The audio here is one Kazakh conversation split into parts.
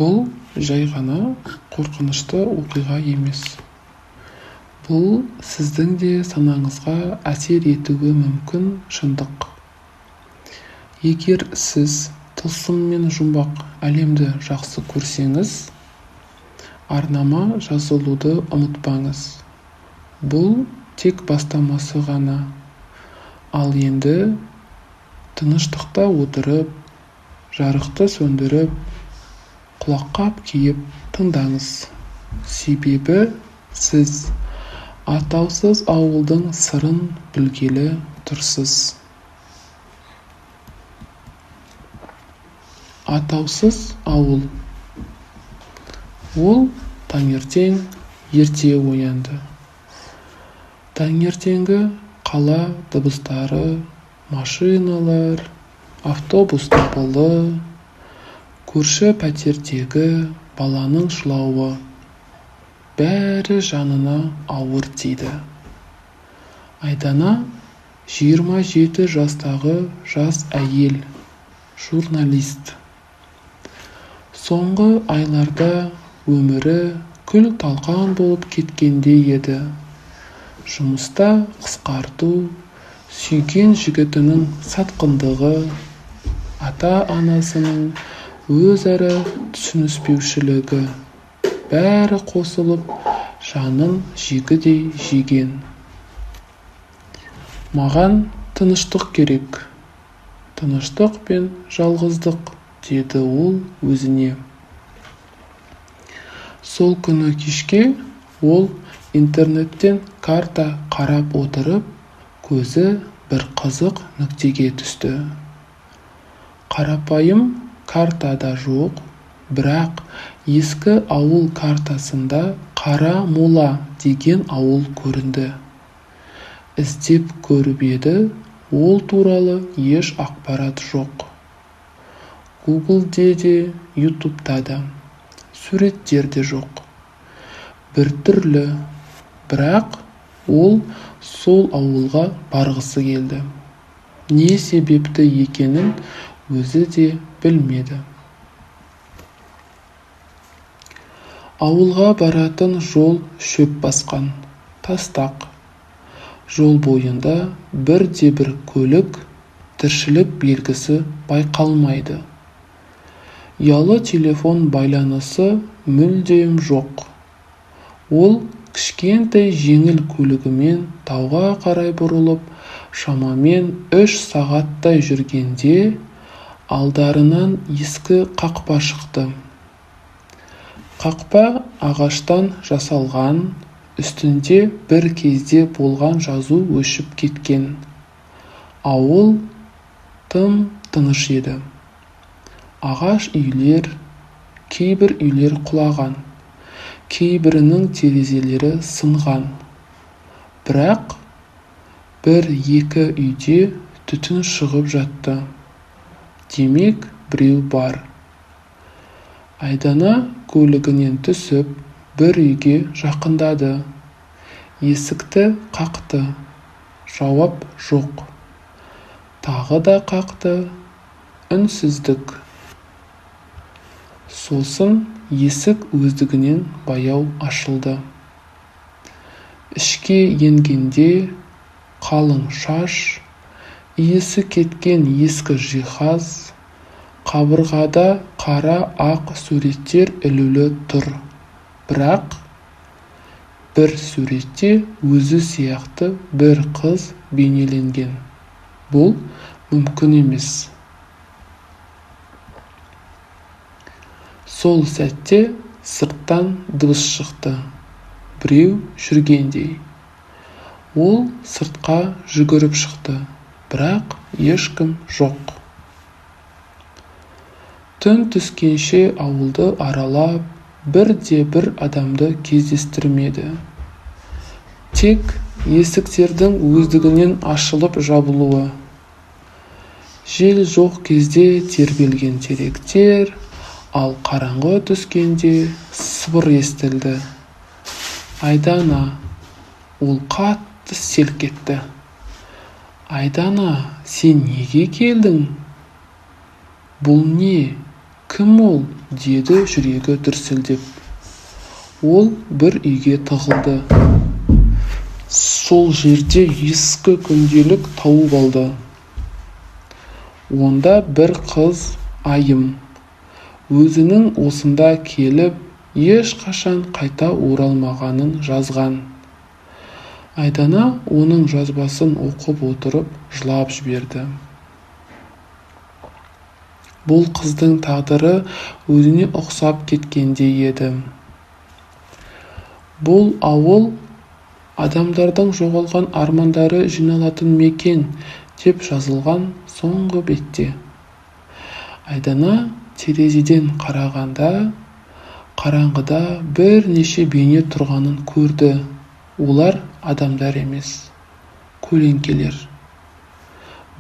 Бұл жай ғана қорқынышты оқиға емес. Бұл сіздің де санаңызға әсер етуі мүмкін шындық. Егер сіз тылсым мен жұмбақ әлемді жақсы көрсеңіз, арнама жазылуды ұмытпаңыз. Бұл тек бастамасы ғана. Ал енді тыныштықта отырып, жарықты сөндіріп, құлаққап киіп тыңдаңыз. Себебі сіз атаусыз ауылдың сырын білгелі тұрсыз. Атаусыз ауыл. Ол таңертең ерте оянды. Таңертеңгі қала дыбыстары, машиналар, автобус дабылы, көрші пәтердегі баланың жылауы, бәрі жанына ауыр тиді. Айдана 27 жастағы жас әйел, журналист. Соңғы айларда өмірі күл-талқан болып кеткендей еді. Жұмыста қысқарту, сүйген жігітінің сатқындығы, ата-анасының өзара түсініспеушілігі, бәрі қосылып жанын жегідей жеген. Маған тыныштық керек. Тыныштық пен жалғыздық, деді ол өзіне. Сол күні кешке ол интернеттен карта қарап отырып, көзі бір қызық нүктеге түсті. Қарапайым картада жоқ, бірақ ескі ауыл картасында Қара Мола деген ауыл көрінді. Іздеп көріп еді, ол туралы еш ақпарат жоқ. Гуглде де, Ютубта да, суреттер де жоқ. Біртүрлі, бірақ ол сол ауылға барғысы келді. Не себепті екенін өзі де білмеді. Ауылға баратын жол шөп басқан, тастақ. Жол бойында бірде-бір көлік, тіршілік белгісі байқалмайды. Ұялы телефон байланысы мүлдем жоқ. Ол кішкентай жеңіл көлігімен тауға қарай бұрылып, шамамен 3 сағаттай жүргенде алдарынан ескі қақпа шықты. Қақпа ағаштан жасалған, үстінде бір кезде болған жазу өшіп кеткен. Ауыл тым тыныш еді. Ағаш үйлер, кейбір үйлер құлаған, кейбірінің терезелері сынған. Бірақ бір-екі үйде түтін шығып жатты. Демек, біреу бар. Айдана көлігінен түсіп, бір үйге жақындады. Есікті қақты. Жауап жоқ. Тағы да қақты. Үнсіздік. Сосын есік өздігінен баяу ашылды. Ішке енгенде қалың шаш, иісі кеткен ескі жиһаз, қабырғада қара ақ суреттер ілулі тұр. Бірақ бір суретте өзі сияқты бір қыз бейнеленген. Бұл мүмкін емес. Сол сәтте сырттан дыбыс шықты. Біреу жүргендей. Ол сыртқа жүгіріп шықты, бірақ ешкім жоқ. Түн түскенше ауылды аралап, бірде-бір адамды кездестірмеді. Тек есіктердің өздігінен ашылып жабылуы. Жел жоқ кезде тербелген теректер, ал қараңғы түскенде сыбыр естілді. Айдана, ол қатты селк етті. Айдана, сен неге келдің? Бұл не? Кім ол? Деді жүрегі дүрсілдеп. Ол бір үйге тығылды. Сол жерде ескі күнделік тауып алды. Онда бір қыз, Айым, өзінің осында келіп, ешқашан қайта оралмағанын жазған. Айдана оның жазбасын оқып отырып, жылап жіберді. Бұл қыздың тағдыры өзіне ұқсап кеткендей еді. Бұл ауыл адамдардың жоғалған армандары жиналатын мекен, деп жазылған соңғы бетте. Айдана терезеден қарағанда, қараңғыда бірнеше бейне тұрғанын көрді. Олар адамдар емес, көлеңкелер.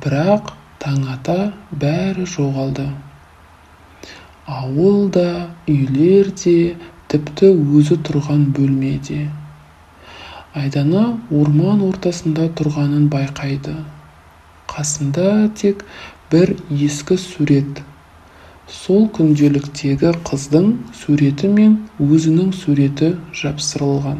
Бірақ таң ата бәрі жоғалды. Ауыл да, үйлер де, тіпті өзі тұрған бөлме де. Айдана орман ортасында тұрғанын байқайды. Қасында тек бір ескі сурет. Сол күнделіктегі қыздың суреті мен өзінің суреті жапсырылған.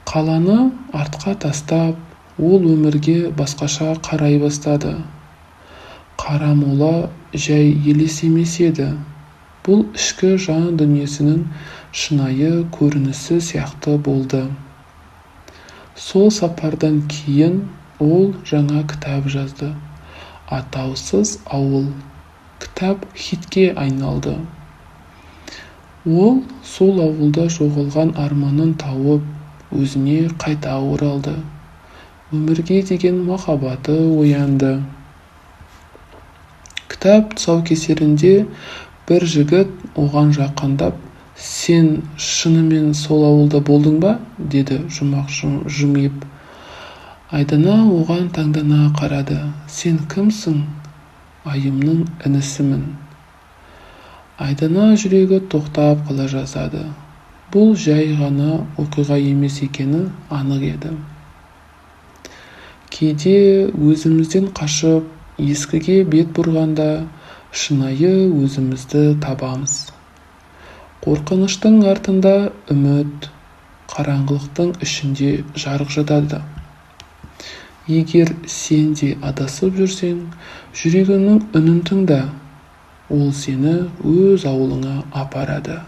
Қаланы артқа тастап, ол өмірге басқаша қарай бастады. Қарамола жай елес емес еді. Бұл ішкі жан дүниесінің шынайы көрінісі сияқты болды. Сол сапардан кейін ол жаңа кітап жазды: «Атаусыз ауыл». Кітап хитке айналды. Ол сол ауылда жоғалған арманын тауып, өзіне қайта оралды. Өмірге деген махаббаты оянды. Кітап тұсаукесерінде бір жігіт оған жақындап, «Сен шынымен сол ауылда болдың ба?» – деді жұмақ жымиып. Айдана оған таңдана қарады. «Сен кімсің?» «Айымның інісімін». Айдана жүрегі тоқтап қала жаздады. Бұл жай ғана оқиға емес екені анық еді. Кейде өзімізден қашып, ескіге бет бұрғанда, шынайы өзімізді табамыз. Қорқыныштың артында үміт, қараңғылықтың ішінде жарық жатады. Егер сен де адасып жүрсең, жүрегіңнің үнін тыңда. Ол сені өз ауылыңа апарады.